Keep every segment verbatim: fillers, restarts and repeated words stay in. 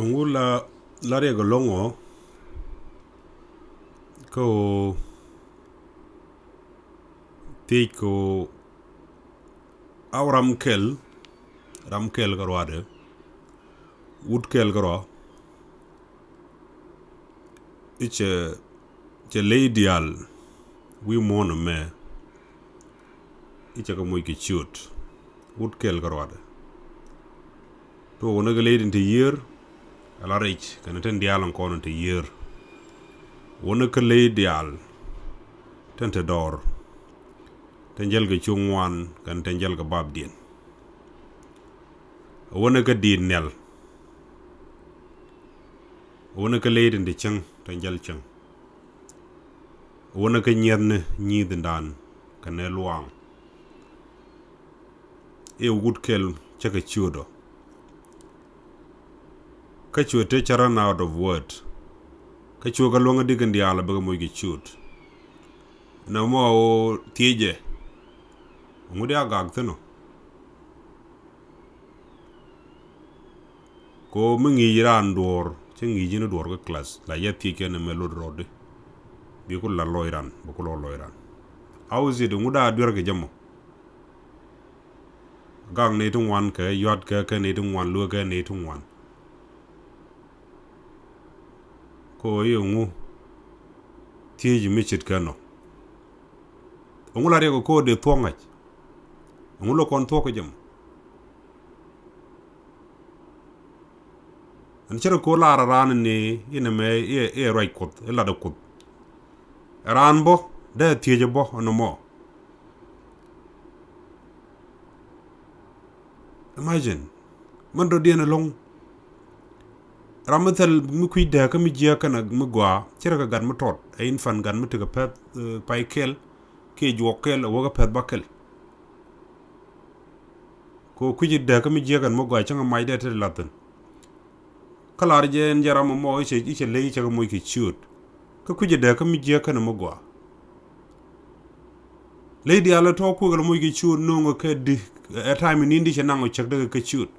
Ɛŋu la la riɛk ɛlɔ̱ŋ ɔ kä ɣöö thiec kɛ ɣöö a ram kɛl, ram kɛl kärɔadɛ, wut kɛl kärɔa, i̱ cɛ, cɛ ley diaal wi̱i̱ muɔ̱ɔ̱n ɛmɛ, i̱ cɛ kɛ moc kɛ ciöt, wut kɛl kärɔadɛ. Tuɔɔk wänä kä ley tin te yiër ala rɛc kɛnɛ tin diaal in kɔn in te yiër. Wänä kä ley diaal tin te dɔɔr, tin jäl kɛ cuŋ ŋuan kɛnɛ tin jäl kɛ bapdiɛn. Wänä kä diit nhial. Wänä kä ley tin te cäŋ, tin jäl cäŋ. Wänä kä nyiɛthni nyi̱i̱thindan kɛnɛ luaaŋ. I̱ wut kɛl cä kɛ ciötdɔ. Kä cuɛ te cä run out of word. Kä cuɛ kɛ luäŋä dikin diaal a bikɛ moc kɛ ciöt. Nɛ mɔ ɣöö thiecɛ. Ŋut ya gak thi̱n ɔ. Ko mi ŋi̱i̱c raan duɔ̱ɔ̱r cä ŋi̱i̱c ni duɔ̱ɔ̱r kä class la ya thiec kɛn ɛmɛ lot rɔɔdi. Bi ku la lɔc ran, bi ku lɔ lɔc ran. How is it? Ŋut a duer kɛ jɛ mɔ. Gak nɛy ti ŋuan kɛ yuat kɛ, kɛ nɛy ti ŋuan luee kɛ nɛy ti ŋuan. Ko i̱ ŋu thiec mi ce̱tkɛ nɔ. Ŋu la riɛk ko dee thuɔ̱k ŋa̱c. Ŋu la kɔn thuɔ̱k kɛ jɛ mɔ. Ɛn cärɛ ko̱ lar a raan ni inɛ mɛ iɛ ruac Kuoth, ilat ɛ Kuoth. Ɛ raan bä dee thiec ɛ bä ɛn ɛmɔ. Imagine. Mɛn dɔ̱diɛn ɛlɔ̱ŋ. Ram mi thil mi kui̱c dääk kä mi jiääk kɛnɛ mi gɔaa, cärɛ kɛ gat mi tɔt, ɛ infant gat mi tekɛ pɛth, eh, pay kɛl, kiɛ juɔk kɛl, ɛ wäkä pɛth ba kɛl. Ko kui̱c dääk kä mi jiääk kɛnɛ mi gɔaa, cäŋ ɛ mac dee te lathin. Kä lar jɛ ɛn jɛ ram ɛmɔ i̱ cɛ, i̱ cɛ ley i̱ cɛ kɛ moc kɛ ciöt. Kä kui̱c dääk kä mi jiääk kɛnɛ mi gɔaa. Ley diaal ɛ tɔ̱ kuek lɛ moc kɛ ciöt no̱o̱ŋ ɛ kɛ di, ɛ time in in di cɛ naŋ ɔ cäk dee kɛ ciöt.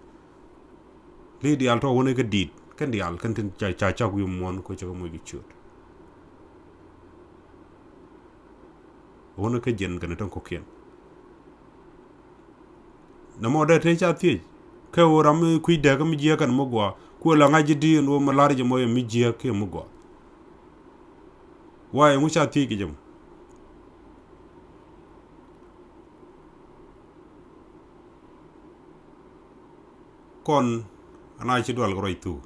Ley diaal tɔ̱ wänɛ kɛ di̱i̱t kɛn diaal kɛn tin ca, ca cak wi̱i̱ muɔ̱ɔ̱n kɛ cɛ kɛ moc kɛ ciöt. Wänä kä jiɛn kɛnɛ tɔ̱ŋ kɔ̱kiɛn. Nɛ mɔ dee te ca thiec kɛ ɣöö ram mi kui̱c dääk kä mi jiääk kɛn mi gɔaa kuɛ la ŋa̱c ji̱ di̱i̱n ɣöö mi la̱r jɛ mɔ yɛ mi jiääk kiɛ mi gɔaa. Why ŋu ca thiec kɛ jɛ mɔ? Kɔn ana ci dual kɛ ruac thuk.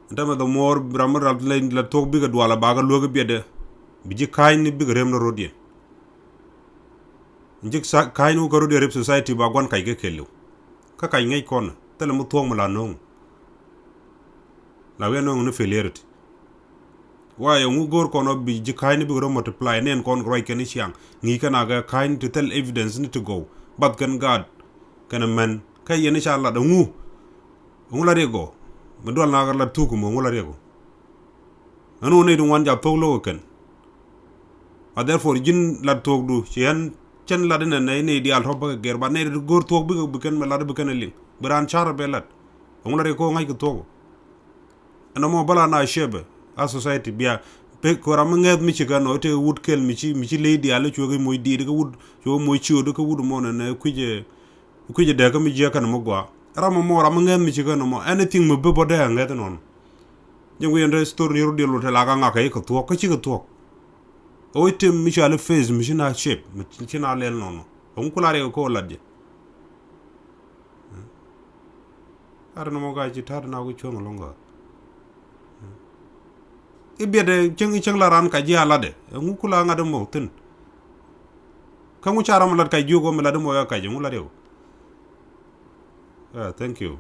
Ɛn tämɛ dhɔmuɔɔr ram mi ral la thuɔ̱k bikɛ dual a bakɛ luäk i̱ biɛtdɛ. Bi ji̱ ka̱ny ni bikɛ rem ni rot yɛn. Ji̱ ka̱ny ni wä kɛ rot yɛn rep society ba gua̱n kac kɛ kɛliw. Kä kac ŋäc kɔn thilɛ mi thuɔ̱k mi la no̱o̱ŋ. La wi̱i̱ no̱o̱ŋ ni failurity. Why ɛŋu go̱o̱r kɔn ɔ bi ji̱ ka̱ny ni bikɛ rɔ multiply nɛn kɔn kɛ ruac kɛn i̱ ciaŋ ŋi̱i̱c kɛn akɛ ka̱ny ni ti thil evidence ni ti gɔw bath kɛn gaat kɛn mɛn kä yɛn i̱ ca lat ɛŋu. Ɛŋu la riɛk ɔ mi dual na kɛ lat thuk mɔ ɛŋu la riɛk ɔ. Ɛn ɣän nɛy ti ŋuan ca thok lo̱k ɛ kɛn. A therefore ji̱n lat thuɔ̱kdu ci ɣän cän lat inɛ nɛy nɛy diaal tɔ̱ bäkɛ gɛr ba nɛy ti go̱o̱r thuɔ̱k bikɛ bi kɛn mɛ lat bi kɛn ɛ liŋ bi raan ca̱r ɛ bɛ lat. Ɛŋu la riɛk kä ɣän ŋa̱ckɛ thuɔ̱k ɔ. Ɛn ɛmɔ bä la na ciɛpɛ a society bia pek kɛ ram mi ŋäth mi cikɛ nɔ te wut kɛl mi ci mi ci ley diaal cuɛ kɛ moc diit kɛ wut cuɛ kɛ moc ciöt kɛ wut mɔ nɛ nɛ kui̱cɛ kui̱cɛ dee kä mi jiɛ kɛn mɔ gua. Ram ɛmɔ ram mi ŋäth mi cikɛ nɔ mɔ anything mi bi bɔ dee a ŋäth nɔnɔ. Jɛ wi̱i̱ ɛn te story ni rot diɛl wut te la ka ŋakä ikɛ thuɔ̱k kä cikɛ thuɔ̱k. Ɛ wec tem mi cɔal i̱ face mi ci na ciɛp mi ci na lɛl nɔnɔ. Ɛŋu kula riɛk kɛ lat jɛ. Ɛ ri nɔmɔ ka ci ta̱a̱t na ku cuɔ̱ŋ ɛlɔ̱ŋ kä. I̱ biɛt ɛ cäŋ i̱ cäŋ la raan kac ji̱ a latdɛ ɛŋu kula ŋa̱t ɛmɔ thi̱n. Kä ŋu ca ram ɛ lat kac jiök ɔ mi lat ɛmɔ ɛ kac ɛŋu lat yɛ ɔ. Ɛ thank you.